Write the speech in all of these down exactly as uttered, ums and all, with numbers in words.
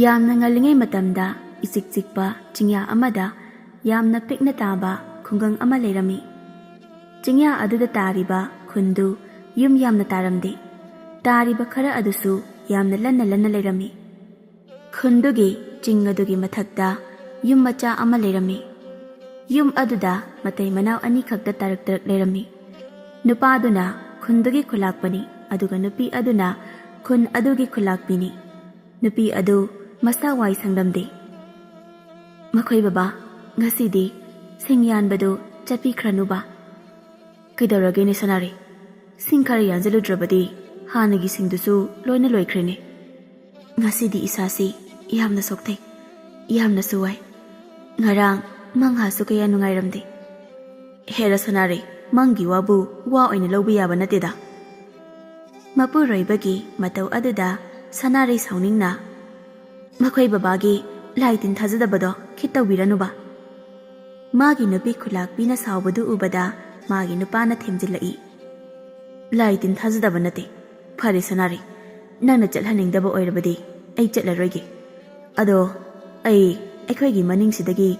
ꯌꯥꯝꯅ ꯉꯜꯂꯤꯉꯩ ꯃꯇꯝꯗ ꯏꯆꯤꯛ ꯆꯤꯛꯄ ꯆꯤꯡꯌꯥ ꯑꯃꯗ ꯌꯥꯝꯅ ꯄꯤꯛꯅ ꯇꯥꯕ ꯈꯨꯡꯒꯪ ꯑꯃ ꯂꯩꯔꯝꯃꯤ꯫ ꯆꯤꯡꯌꯥ ꯑꯗꯨꯗ ꯇꯥꯔꯤꯕ ꯈꯨꯟꯗꯨ ꯌꯨꯝ ꯌꯥꯝꯅ ꯇꯥꯔꯝꯗꯦ꯫ ꯇꯥꯔꯤꯕ ꯈꯔ ꯑꯗꯨꯁꯨ ꯌꯥꯝꯅ ꯂꯟꯅ ꯂꯟꯅ ꯂꯩꯔꯝꯃꯤ꯫ ꯈꯨꯟꯗꯨꯒꯤ ꯆꯤꯡ ꯑꯗꯨꯒꯤ ꯃꯊꯛꯇ ꯌꯨꯝ ꯃꯆꯥ ꯑꯃ ꯂꯩꯔꯝꯃꯤ꯫ ꯌꯨꯝ ꯑꯗꯨꯗ ꯃꯇꯩ ꯃꯅꯥꯎ ꯑꯅꯤꯈꯛꯇ ꯇꯔꯛ ꯇꯔꯛ ꯂꯩꯔꯝꯃꯤ꯫ ꯅꯨꯄꯥꯗꯨꯅ ꯈꯨꯟꯗꯨꯒꯤ ꯈꯨꯂꯥꯛꯄꯅꯤ, ꯑꯗꯨꯒ ꯅꯨꯄꯤ ꯑꯗꯨꯅ ꯈꯨꯟ ꯑꯗꯨꯒꯤ ꯈꯨꯂꯥꯛꯄꯤꯅꯤ꯫ ꯅꯨꯄꯤ ꯑꯗꯨ ꯃꯁꯥ ꯋꯥꯏ ꯁꯪꯂꯝꯗꯦ꯫ "ꯃꯈꯣꯏ ꯕꯕꯥ, ꯉꯁꯤꯗꯤ ꯁꯤꯡ ꯌꯥꯟꯕꯗꯨ ꯆꯠꯄꯤꯈ꯭ꯔꯅꯨꯕ꯫" "ꯀꯩꯗꯧꯔꯒꯦꯅꯦ ꯁꯅꯥꯔꯩ? ꯁꯤꯡ ꯈꯔ ꯌꯥꯟꯁꯤꯜꯂꯨꯗ꯭ꯔꯕꯗꯤ ꯍꯥꯟꯅꯒꯤ ꯁꯤꯡꯗꯨꯁꯨ ꯂꯣꯏꯅ ꯂꯣꯏꯈ꯭ꯔꯦꯅꯦ꯫ ꯉꯁꯤꯗꯤ ꯏꯁꯥꯁꯤ ꯌꯥꯝꯅ ꯁꯣꯛꯊꯩ, ꯌꯥꯝꯅꯁꯨ ꯋꯥꯏ꯫ ꯉꯔꯥꯡ ꯃꯪꯍꯥꯁꯨ ꯀꯌꯥ ꯅꯨꯡꯉꯥꯏꯔꯝꯗꯦ꯫" "ꯍꯦꯔꯥ ꯁꯅꯥꯔꯩ, ꯃꯪꯒꯤ ꯋꯥꯕꯨ ꯋꯥ ꯑꯣꯏꯅ ꯂꯧꯕ ꯌꯥꯕ ꯅꯠꯇꯦꯗ꯫" ꯃꯄꯨꯔꯣꯏꯕꯒꯤ ꯃꯇꯧ ꯑꯗꯨꯗ ꯁꯅꯥꯔꯩ ꯁꯥꯎꯅꯤꯡꯅ, "ꯃꯈꯣꯏ ꯕꯕꯥꯒꯤ ꯂꯥꯏ ꯇꯤꯟ ꯊꯥꯖꯗꯕꯗꯣ ꯈꯤꯠ ꯇꯧꯕꯤꯔꯅꯨꯕ꯫" ꯃꯥꯒꯤ ꯅꯨꯄꯤ ꯈꯨꯂꯥꯛꯄꯤꯅ ꯁꯥꯎꯕꯗꯨ ꯎꯕꯗ ꯃꯥꯒꯤ ꯅꯨꯄꯥꯅ ꯊꯦꯝꯖꯤꯜꯂꯛꯏ꯫ "ꯂꯥꯏ ꯇꯤꯟ ꯊꯥꯖꯗꯕ ꯅꯠꯇꯦ꯫ ꯐꯔꯦ ꯁꯅꯥꯔꯩ, ꯅꯪꯅ ꯆꯠꯍꯟꯅꯤꯡꯗꯕ ꯑꯣꯏꯔꯕꯗꯤ ꯑꯩ ꯆꯠꯂꯔꯣꯏꯒꯦ꯫ ꯑꯗꯣ ꯑꯩ ꯑꯩꯈꯣꯏꯒꯤ ꯃꯅꯤꯡꯁꯤꯗꯒꯤ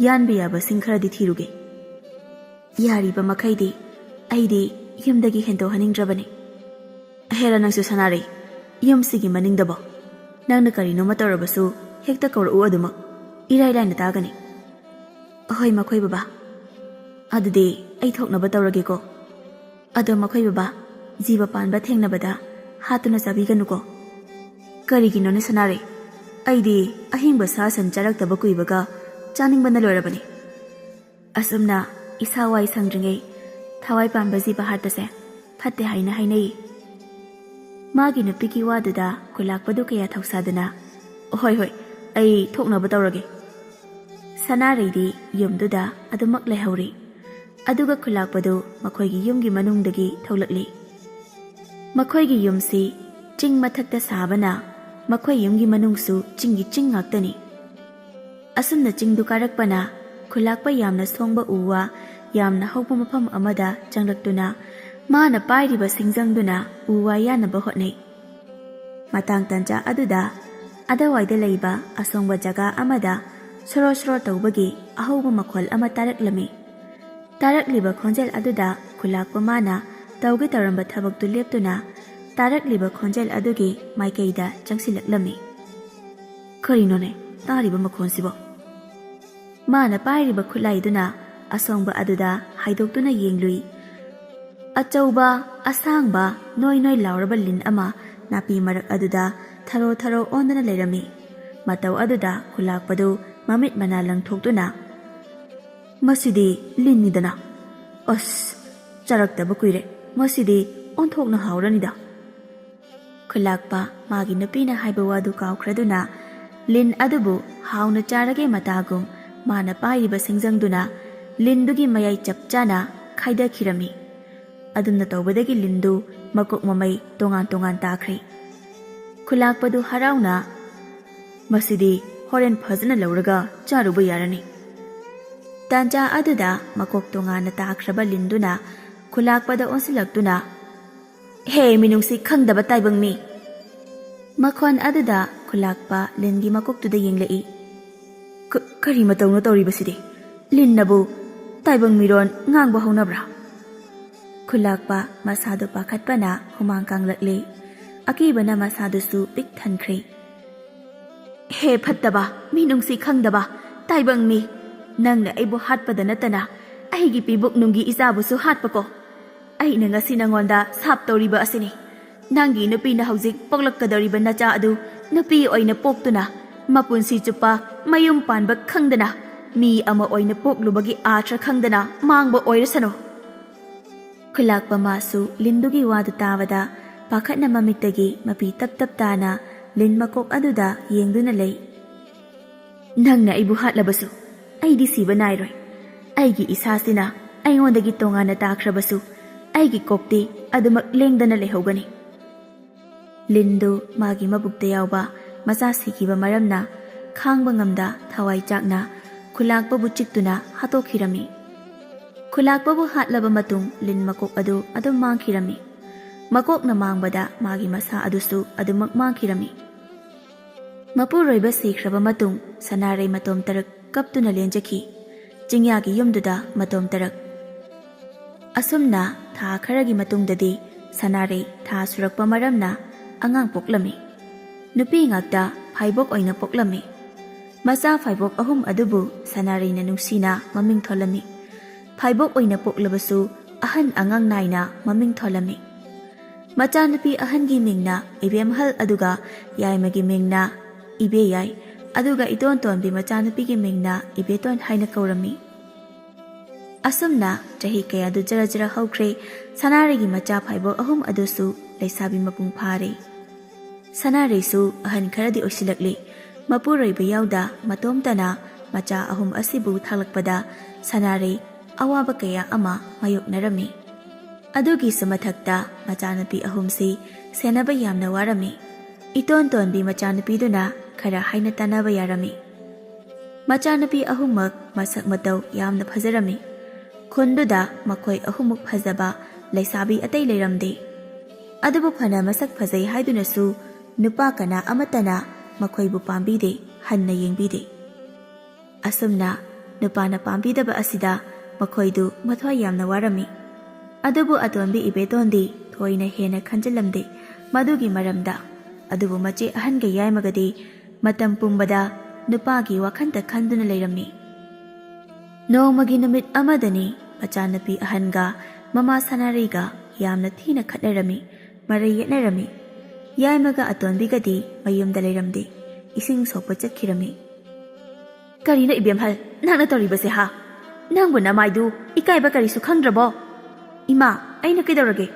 ꯌꯥꯟꯕ ꯌꯥꯕ ꯁꯤꯡ ꯈꯔꯗꯤ ꯊꯤꯔꯨꯒꯦ꯫ ꯌꯥꯔꯤꯕ ꯃꯈꯩꯗꯤ ꯑꯩꯗꯤ ꯌꯨꯝꯗꯒꯤ ꯍꯦꯟꯗꯣꯛꯍꯟꯅꯤꯡꯗ꯭ꯔꯕꯅꯤ꯫" "ꯍꯦꯔꯥ ꯅꯪꯁꯨ ꯁꯅꯥꯔꯩ, ꯌꯨꯝꯁꯤꯒꯤ ꯃꯅꯤꯡꯗꯕꯣ? ꯅꯪꯅ ꯀꯔꯤꯅꯣꯃ ꯇꯧꯔꯕꯁꯨ ꯍꯦꯛꯇ ꯀꯧꯔꯛꯎ ꯑꯗꯨꯃꯛ꯫ ꯏꯔꯥꯏ ꯂꯥꯏꯅ ꯇꯥꯒꯅꯤ꯫" "ꯑꯍꯣꯏ ꯃꯈꯣꯏ ꯕꯕꯥ꯫ ꯑꯗꯨꯗꯤ ꯑꯩ ꯊꯣꯛꯅꯕ ꯇꯧꯔꯒꯦꯀꯣ꯫ ꯑꯗꯣ ꯃꯈꯣꯏ ꯕꯕꯥ, ꯖꯤꯕ ꯄꯥꯟꯕ ꯊꯦꯡꯅꯕꯗ ꯍꯥꯠꯇꯨꯅ ꯆꯥꯕꯤꯒꯅꯨꯀꯣ꯫" "ꯀꯔꯤꯒꯤꯅꯣꯅꯦ ꯁꯅꯥꯔꯩ? ꯑꯩꯗꯤ ꯑꯍꯤꯡꯕ ꯁꯥ ꯁꯟ ꯆꯥꯔꯛꯇꯕ ꯀꯨꯏꯕꯒ ꯆꯥꯅꯤꯡꯕꯅ ꯂꯣꯏꯔꯕꯅꯤ꯫" ꯑꯁꯨꯝꯅ ꯏꯁꯥ ꯋꯥꯏ ꯁꯪꯗ꯭ꯔꯤꯉꯩ ꯊꯋꯥꯏ ꯄꯥꯟꯕ ꯖꯤꯕ ꯍꯥꯠꯄꯁꯦ ꯐꯠꯇꯦ ꯍꯥꯏꯅ ꯍꯥꯏꯅꯩ꯫ ꯃꯥꯒꯤ ꯅꯨꯄꯤꯒꯤ ꯋꯥꯗꯨꯗ ꯈꯨꯂꯥꯛꯄꯗꯨ ꯀꯌꯥ ꯊꯧꯁꯥꯗꯅ, "ꯍꯣꯏ, ꯍꯣꯏ, ꯑꯩ ꯊꯣꯛꯅꯕ ꯇꯧꯔꯒꯦ꯫" ꯁꯅꯥꯔꯩꯗꯤ ꯌꯨꯝꯗꯨꯗ ꯑꯗꯨꯃꯛ ꯂꯩꯍꯧꯔꯤ꯫ ꯑꯗꯨꯒ ꯈꯨꯂꯥꯛꯄꯗꯨ ꯃꯈꯣꯏꯒꯤ ꯌꯨꯝꯒꯤ ꯃꯅꯨꯡꯗꯒꯤ ꯊꯣꯛꯂꯛꯂꯤ꯫ ꯃꯈꯣꯏꯒꯤ ꯌꯨꯝꯁꯤ ꯆꯤꯡ ꯃꯊꯛꯇ ꯁꯥꯕꯅ ꯃꯈꯣꯏ ꯌꯨꯝꯒꯤ ꯃꯅꯨꯡꯁꯨ ꯆꯤꯡꯒꯤ ꯆꯤꯡ ꯉꯥꯛꯇꯅꯤ꯫ ꯑꯁꯨꯝꯅ ꯆꯤꯡꯗꯨ ꯀꯥꯔꯛꯄꯅ ꯈꯨꯂꯥꯛꯄ ꯌꯥꯝꯅ ꯁꯣꯡꯕ ꯎ ꯋꯥ ꯌꯥꯝꯅ ꯍꯧꯕ ꯃꯐꯝ ꯑꯃꯗ ꯆꯪꯂꯛꯇꯨꯅ ꯃꯥꯅ ꯄꯥꯏꯔꯤꯕ ꯁꯤꯡꯖꯪꯗꯨꯅ ꯎ ꯋꯥ ꯌꯥꯟꯅꯕ ꯍꯣꯠꯅꯩ꯫ ꯃꯇꯥꯡ ꯇꯥꯟꯖꯥ ꯑꯗꯨꯗ ꯑꯗꯋꯥꯏꯗ ꯂꯩꯕ ꯑꯁꯣꯡꯕ ꯖꯒꯥ ꯑꯃꯗ ꯁꯣꯔꯣ ꯁꯣꯔꯣ ꯇꯧꯕꯒꯤ ꯑꯍꯧꯕ ꯃꯈꯣꯜ ꯑꯃ ꯇꯥꯔꯛꯂꯝꯃꯤ꯫ ꯇꯥꯔꯛꯂꯤꯕ ꯈꯣꯟꯖꯦꯜ ꯑꯗꯨꯗ ꯈꯨꯂꯥꯛꯄ ꯃꯥꯅ ꯇꯧꯒꯦ ꯇꯧꯔꯝꯕ ꯊꯕꯛꯇꯨ ꯂꯦꯞꯇꯨꯅ ꯇꯥꯔꯛꯂꯤꯕ ꯈꯣꯟꯖꯦꯜ ꯑꯗꯨꯒꯤ ꯃꯥꯏꯀꯩꯗ ꯆꯪꯁꯤꯜꯂꯛꯂꯝꯃꯤ꯫ "ꯀꯔꯤꯅꯣꯅꯦ ꯇꯥꯔꯤꯕ ꯃꯈꯣꯟꯁꯤꯕꯣ?" ꯃꯥꯅ ꯄꯥꯏꯔꯤꯕ ꯈꯨꯠꯂꯥꯏꯗꯨꯅ ꯑꯁꯣꯡꯕ ꯑꯗꯨꯗ ꯍꯥꯏꯗꯣꯛꯇꯨꯅ ꯌꯦꯡꯂꯨꯏ꯫ ꯑꯆꯧꯕ, ꯑꯁꯥꯡꯕ, ꯅꯣꯏ ꯅꯣꯏ ꯂꯥꯎꯔꯕ ꯂꯤꯟ ꯑꯃ ꯅꯥꯄꯤ ꯃꯔꯛ ꯑꯗꯨꯗ ꯊꯔꯣ ꯊꯔꯣ ꯑꯣꯟꯗꯨꯅ ꯂꯩꯔꯝꯃꯤ꯫ ꯃꯇꯧ ꯑꯗꯨꯗ ꯈꯨꯂꯥꯛꯄꯗꯨ ꯃꯃꯤꯠ ꯃꯅꯥ ꯂꯪꯊꯣꯛꯇꯨꯅ, "ꯃꯁꯤꯗꯤ ꯂꯤꯟꯅꯤꯗꯅ꯫ ꯑꯁ, ꯆꯥꯔꯛꯇꯕ ꯀꯨꯏꯔꯦ꯫ ꯃꯁꯤꯗꯤ ꯑꯣꯟꯊꯣꯛꯅ ꯍꯥꯎꯔꯅꯤꯗ"꯫ ꯈꯨꯂꯥꯛꯄ ꯃꯥꯒꯤ ꯅꯨꯄꯤꯅ ꯍꯥꯏꯕ ꯋꯥꯗꯨ ꯀꯥꯎꯈ꯭ꯔꯗꯨꯅ ꯂꯤꯟ ꯑꯗꯨꯕꯨ ꯍꯥꯎꯅ ꯆꯥꯔꯒꯦ ꯃꯇꯥꯒꯨꯝ ꯃꯥꯅ ꯄꯥꯏꯔꯤꯕ ꯁꯤꯡꯖꯪꯗꯨꯅ ꯂꯤꯟꯗꯨꯒꯤ ꯃꯌꯥꯏ ꯆꯞ ꯆꯥꯅ ꯈꯥꯏꯗꯈꯤꯔꯝꯃꯤ꯫ ꯑꯗꯨꯝꯅ ꯇꯧꯕꯗꯒꯤ ꯂꯤꯟꯗꯨ ꯃꯀꯣꯛ ꯃꯃꯩ ꯇꯣꯉꯥꯟ ꯇꯣꯉꯥꯟ ꯇꯥꯈ꯭ꯔꯦ꯫ ꯈꯨꯂꯥꯛꯄꯗꯨ ꯍꯔꯥꯎꯅ, "ꯃꯁꯤꯗꯤ ꯍꯣꯔꯦꯟ ꯐꯖꯅ ꯂꯧꯔꯒ ꯆꯥꯔꯨꯕ ꯌꯥꯔꯅꯤ"꯫ ꯇꯥꯟꯖꯥ ꯑꯗꯨꯗ ꯃꯀꯣꯛ ꯇꯣꯉꯥꯟꯅ ꯇꯥꯈ꯭ꯔꯕ ꯂꯤꯟꯗꯨꯅ ꯈꯨꯂꯥꯛꯄꯗ ꯑꯣꯟꯁꯤꯜꯂꯛꯇꯨꯅ, "ꯍꯦ ꯃꯤꯅꯨꯡꯁꯤ ꯈꯪꯗꯕ ꯇꯥꯏꯕꯪ ꯃꯤ!" ꯃꯈꯣꯟ ꯑꯗꯨꯗ ꯈꯨꯂꯥꯛꯄ ꯂꯤꯟꯒꯤ ꯃꯀꯣꯛꯇꯨꯗ ꯌꯦꯡꯂꯛꯏ꯫ "ꯀ-, ꯀꯔꯤ ꯃꯇꯧꯅꯣ ꯇꯧꯔꯤꯕꯁꯤꯗꯤ? ꯂꯤꯟꯅꯕꯨ ꯇꯥꯏꯕꯪ ꯃꯤꯔꯣꯟ ꯉꯥꯡꯕ ꯍꯧꯅꯕ꯭ꯔꯥ?" ꯈꯨꯂꯥꯛꯄ ꯃꯁꯥꯗꯨ ꯄꯥꯈꯠꯄꯅ ꯍꯨꯃꯥꯡ ꯀꯥꯡꯂꯛꯂꯦ꯫ ꯑꯀꯤꯕꯅ ꯃꯁꯥꯗꯨꯁꯨ ꯄꯤꯛ ꯊꯟꯈ꯭ꯔꯦ꯫ "ꯍꯦ ꯐꯠꯇꯕ, ꯃꯤꯅꯨꯡꯁꯤ ꯈꯪꯗꯕ ꯇꯥꯏꯕꯪ ꯃꯤ! ꯅꯪꯅ ꯑꯩꯕꯨ ꯍꯥꯠꯄꯗ ꯅꯠꯇꯅ ꯑꯩꯒꯤ ꯄꯤꯕꯨꯛ ꯅꯨꯡꯒꯤ ꯏꯆꯥꯕꯨꯁꯨ ꯍꯥꯠꯄꯀꯣ꯫ ꯑꯩꯅ ꯉꯁꯤ ꯅꯉꯣꯟꯗ ꯁꯥꯞ ꯇꯧꯔꯤꯕ ꯑꯁꯤꯅꯤ꯫ ꯅꯪꯒꯤ ꯅꯨꯄꯤꯅ ꯍꯧꯖꯤꯛ ꯄꯣꯛꯂꯛꯀꯗꯧꯔꯤꯕ ꯅꯆꯥ ꯑꯗꯨ ꯅꯨꯄꯤ ꯑꯣꯏꯅ ꯄꯣꯛꯇꯨꯅ ꯃꯄꯨꯟꯁꯤ ꯆꯨꯞꯄ ꯃꯌꯨꯝ ꯄꯥꯟꯕ ꯈꯪꯗꯅ ꯃꯤ ꯑꯃ ꯑꯣꯏꯅ ꯄꯣꯛꯂꯨꯕꯒꯤ ꯑꯥꯔꯊ ꯈꯪꯗꯅ ꯃꯥꯡꯕ ꯑꯣꯏꯔꯁꯅꯨ"꯫ ꯈꯨꯂꯥꯛꯄ ꯃꯥꯁꯨ ꯂꯤꯟꯗꯨꯒꯤ ꯋꯥꯗꯨ ꯇꯥꯕꯗ ꯄꯥꯈꯠꯅ ꯃꯃꯤꯠꯇꯒꯤ ꯃꯄꯤ ꯇꯞ ꯇꯞ ꯇꯥꯅ ꯂꯤꯟ ꯃꯀꯣꯛ ꯑꯗꯨꯗ ꯌꯦꯡꯗꯨꯅ ꯂꯩ꯫ "ꯅꯪꯅ ꯑꯩꯕꯨ ꯍꯥꯠꯂꯕꯁꯨ ꯑꯩꯗꯤ ꯁꯤꯕ ꯅꯥꯏꯔꯣꯏ꯫ ꯑꯩꯒꯤ ꯏꯁꯥꯁꯤꯅ ꯑꯩꯉꯣꯟꯗꯒꯤ ꯇꯣꯉꯥꯟꯅ ꯇꯥꯈ꯭ꯔꯕꯁꯨ ꯑꯩꯒꯤ ꯀꯣꯛꯇꯤ ꯑꯗꯨꯃꯛ ꯂꯦꯡꯗꯅ ꯂꯩꯍꯧꯒꯅꯤ"꯫ ꯂꯤꯟꯗꯨ ꯃꯥꯒꯤ ꯃꯕꯨꯛꯇ ꯌꯥꯎꯕ ꯃꯆꯥ ꯁꯤꯈꯤꯕ ꯃꯔꯝꯅ ꯈꯥꯡꯕ ꯉꯝꯗ ꯊꯋꯥꯏ ꯆꯥꯛꯅ ꯈꯨꯂꯥꯛꯄꯕꯨ ꯆꯤꯛꯇꯨꯅ ꯍꯥꯠꯇꯣꯛꯈꯤꯔꯝꯃꯤ꯫ ꯈꯨꯂꯥꯛꯄꯕꯨ ꯍꯥꯠꯂꯕ ꯃꯇꯨꯡ ꯂꯤꯟ ꯃꯀꯣꯛ ꯑꯗꯨ ꯑꯗꯨꯝ ꯃꯥꯡꯈꯤꯔꯝꯃꯤ꯫ ꯃꯀꯣꯛꯅ ꯃꯥꯡꯕꯗ ꯃꯥꯒꯤ ꯃꯁꯥ ꯑꯗꯨꯁꯨ ꯑꯗꯨꯃꯛ ꯃꯥꯡꯈꯤꯔꯝꯃꯤ꯫ ꯃꯄꯨꯔꯣꯏꯕ ꯁꯤꯈ꯭ꯔꯕ ꯃꯇꯨꯡ ꯁꯅꯥꯔꯩ ꯃꯇꯣꯝ ꯇꯔꯛ ꯀꯞꯇꯨꯅ ꯂꯦꯟꯖꯈꯤ꯫ ꯆꯤꯡꯌꯥꯒꯤ ꯌꯨꯝꯗꯨꯗ ꯃꯇꯣꯝ ꯇꯔꯛ꯫ ꯑꯁꯨꯝꯅ ꯊꯥ ꯈꯔꯒꯤ ꯃꯇꯨꯡꯗꯗꯤ ꯁꯅꯥꯔꯩ ꯊꯥ ꯁꯨꯔꯛꯄ ꯃꯔꯝꯅ ꯑꯉꯥꯡ ꯄꯣꯛꯂꯝꯃꯤ꯫ ꯅꯨꯄꯤ ꯉꯥꯛꯇ ꯐꯥꯏꯕꯣꯛ ꯑꯣꯏꯅ ꯄꯣꯛꯂꯝꯃꯤ꯫ ꯃꯆꯥ ꯐꯥꯏꯕꯣꯛ ꯑꯍꯨꯝ ꯑꯗꯨꯕꯨ ꯁꯅꯥꯔꯩꯅ ꯅꯨꯡꯁꯤꯅ ꯃꯃꯤꯡ ꯊꯣꯜꯂꯝꯃꯤ꯫ ꯐꯥꯏꯕꯣꯛ ꯑꯣꯏꯅ ꯄꯣꯛꯂꯕꯁꯨ ꯑꯍꯟ ꯑꯉꯥꯡ ꯅꯥꯏꯅ ꯃꯃꯤꯡ ꯊꯣꯜꯂꯝꯃꯤ꯫ ꯃꯆꯥꯅꯨꯄꯤ ꯑꯍꯟꯒꯤ ꯃꯤꯡꯅ ꯏꯕꯦꯝꯍꯜ, ꯑꯗꯨꯒ ꯌꯥꯏꯃꯒꯤ ꯃꯤꯡꯅ ꯏꯕꯦꯌꯥꯏ, ꯑꯗꯨꯒ ꯏꯇꯣꯟ ꯇꯣꯟꯕꯤ ꯃꯆꯥꯅꯨꯄꯤꯒꯤ ꯃꯤꯡꯅ ꯏꯕꯦꯇꯣꯟ ꯍꯥꯏꯅ ꯀꯧꯔꯝꯃꯤ꯫ ꯑꯁꯨꯝꯅ ꯆꯍꯤ ꯀꯌꯥꯗꯨ ꯖꯔ ꯖꯔ ꯍꯧꯈ꯭ꯔꯦ꯫ ꯁꯅꯥꯔꯩꯒꯤ ꯃꯆꯥ ꯐꯥꯏꯕꯣꯛ ꯑꯍꯨꯝ ꯑꯗꯨꯁꯨ ꯂꯩꯁꯥꯕꯤ ꯃꯄꯨꯡ ꯐꯥꯔꯦ꯫ ꯁꯅꯥꯔꯩꯁꯨ ꯑꯍꯟ ꯈꯔꯗꯤ ꯑꯣꯏꯁꯤꯜꯂꯛꯂꯤ꯫ ꯃꯄꯨꯔꯣꯏꯕ ꯌꯥꯎꯗ ꯃꯇꯣꯝꯇꯅ ꯃꯆꯥ ꯑꯍꯨꯝ ꯑꯁꯤꯕꯨ ꯊꯥꯛꯂꯛꯄꯗ ꯁꯅꯥꯔꯩ ꯑꯋꯥꯕ ꯀꯌꯥ ꯑꯃ ꯃꯥꯌꯣꯛꯅꯔꯝꯃꯤ꯫ ꯑꯗꯨꯒꯤꯁꯨ ꯃꯊꯛꯇ ꯃꯆꯥꯅꯨꯄꯤ ꯑꯍꯨꯝꯁꯤ ꯁꯦꯟꯅꯕ ꯌꯥꯝꯅ ꯋꯥꯔꯝꯃꯤ꯫ ꯏꯇꯣꯟ ꯇꯣꯟꯕꯤ ꯃꯆꯥꯅꯨꯄꯤꯗꯨꯅ ꯈꯔ ꯍꯥꯏꯅ ꯇꯥꯟꯅꯕ ꯌꯥꯔꯝꯃꯤ꯫ ꯃꯆꯥꯅꯨꯄꯤ ꯑꯍꯨꯝꯃꯛ ꯃꯁꯛ ꯃꯇꯧ ꯌꯥꯝꯅ ꯐꯖꯔꯝꯃꯤ꯫ ꯈꯨꯟꯗꯨꯗ ꯃꯈꯣꯏ ꯑꯍꯨꯝꯃꯨꯛ ꯐꯖꯕ ꯂꯩꯁꯥꯕꯤ ꯑꯇꯩ ꯂꯩꯔꯝꯗꯦ꯫ ꯑꯗꯨꯕꯨ ꯐꯅ ꯃꯁꯛ ꯐꯖꯩ ꯍꯥꯏꯗꯨꯅꯁꯨ ꯅꯨꯄꯥ ꯀꯅꯥ ꯑꯃꯠꯇꯅ ꯃꯈꯣꯏꯕꯨ ꯄꯥꯝꯕꯤꯗꯦ, ꯍꯟꯅ ꯌꯦꯡꯕꯤꯗꯦ꯫ ꯑꯁꯨꯝꯅ ꯅꯨꯄꯥꯅ ꯄꯥꯝꯕꯤꯗꯕ ꯑꯁꯤꯗ ꯃꯈꯣꯏꯗꯨ ꯃꯊ꯭ꯋꯥꯏ ꯌꯥꯝꯅ ꯋꯥꯔꯝꯃꯤ꯫ ꯑꯗꯨꯕꯨ ꯑꯇꯣꯟꯕꯤ ꯏꯕꯦꯇꯣꯟꯗꯤ ꯊꯣꯏꯅ ꯍꯦꯟꯅ ꯈꯟꯖꯤꯜꯂꯝꯗꯦ ꯃꯗꯨꯒꯤ ꯃꯔꯝꯗ꯫ ꯑꯗꯨꯕꯨ ꯃꯆꯦ ꯑꯍꯟꯒ ꯌꯥꯏꯃꯒꯗꯤ ꯃꯇꯝ ꯄꯨꯝꯕꯗ ꯅꯨꯄꯥꯒꯤ ꯋꯥꯈꯜꯇ ꯈꯟꯗꯨꯅ ꯂꯩꯔꯝꯃꯤ꯫ ꯅꯣꯡꯃꯒꯤ ꯅꯨꯃꯤꯠ ꯑꯃꯗꯅꯤ ꯃꯆꯥꯅꯨꯄꯤ ꯑꯍꯟꯒ ꯃꯃꯥ ꯁꯅꯥꯔꯩꯒ ꯌꯥꯝꯅ ꯊꯤꯅ ꯈꯠꯅꯔꯝꯃꯤ, ꯃꯔꯩ ꯌꯦꯠꯅꯔꯝꯃꯤ꯫ ꯌꯥꯏꯃꯒ ꯑꯇꯣꯟꯕꯤꯒꯗꯤ ꯃꯌꯨꯝꯗ ꯂꯩꯔꯝꯗꯦ, ꯏꯁꯤꯡ ꯁꯣꯛꯄ ꯆꯠꯈꯤꯔꯝꯃꯤ꯫ "ꯀꯔꯤꯅꯣ ꯏꯕꯦꯝꯍꯜ, ꯅꯪꯅ ꯇꯧꯔꯤꯕꯁꯦ, ꯍꯥ? ꯅꯪꯕꯨ ꯅꯃꯥꯏꯗꯨ ꯏꯀꯥꯏꯕ ꯀꯔꯤꯁꯨ ꯈꯪꯗ꯭ꯔꯕꯣ? ꯏꯃꯥ, ꯑꯩꯅ ꯀꯩꯗꯧꯔꯒꯦ?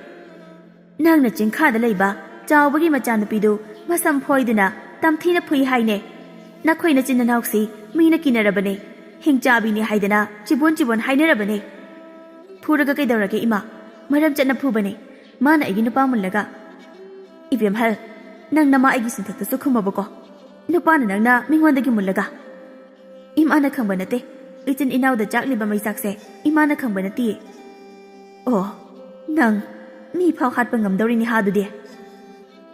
ꯅꯪꯅ ꯆꯤꯡꯈꯥꯗ ꯂꯩꯕ ꯆꯥꯎꯕꯒꯤ ꯃꯆꯥꯅꯨꯄꯤꯗꯨ ꯃꯁꯝ ꯐꯣꯏꯗꯨꯅ ꯇꯝꯊꯤꯅ ꯐꯨꯏ ꯍꯥꯏꯅꯦ꯫ ꯅꯈꯣꯏ ꯅꯆꯤꯟ ꯅꯅꯥꯎꯁꯤ ꯃꯤꯅ ꯀꯤꯅꯔꯕꯅꯦ, ꯍꯤꯡꯆꯥꯕꯤꯅꯤ ꯍꯥꯏꯗꯅ ꯆꯤꯕꯣꯟ ꯆꯤꯕꯣꯟ ꯍꯥꯏꯅꯔꯕꯅꯦ꯫ ꯐꯨꯔꯒ ꯀꯩꯗꯧꯔꯒꯦ ꯏꯃꯥ? ꯃꯔꯝ ꯆꯠꯅ ꯐꯨꯕꯅꯦ꯫ ꯃꯥꯅ ꯑꯩꯒꯤ ꯅꯨꯄꯥ ꯃꯨꯜꯂꯒ꯫ ꯏꯕꯦꯝꯍꯜ, ꯅꯪ ꯅꯃꯥ ꯑꯩꯒꯤ ꯆꯤꯟꯊꯛꯇꯁꯨ ꯈꯨꯝꯃꯕꯀꯣ? ꯅꯨꯄꯥꯅ ꯅꯪꯅ ꯃꯤꯉꯣꯟꯗꯒꯤ ꯃꯨꯜꯂꯒ?" "ꯏꯃꯥꯅ ꯈꯪꯕ ꯅꯠꯇꯦ, ꯏꯆꯤꯟ ꯏꯅꯥꯎꯗ ꯆꯥꯛꯂꯤꯕ ꯃꯩꯆꯥꯛꯁꯦ ꯏꯃꯥꯅ ꯈꯪꯕ ꯅꯠꯇꯤꯌꯦ꯫" "ꯑꯣ, ꯅꯪ ꯃꯤ ꯐꯥꯎ ꯍꯥꯠꯄ ꯉꯝꯗꯧꯔꯤꯅꯤ ꯍꯥ ꯑꯗꯨꯗꯤ?"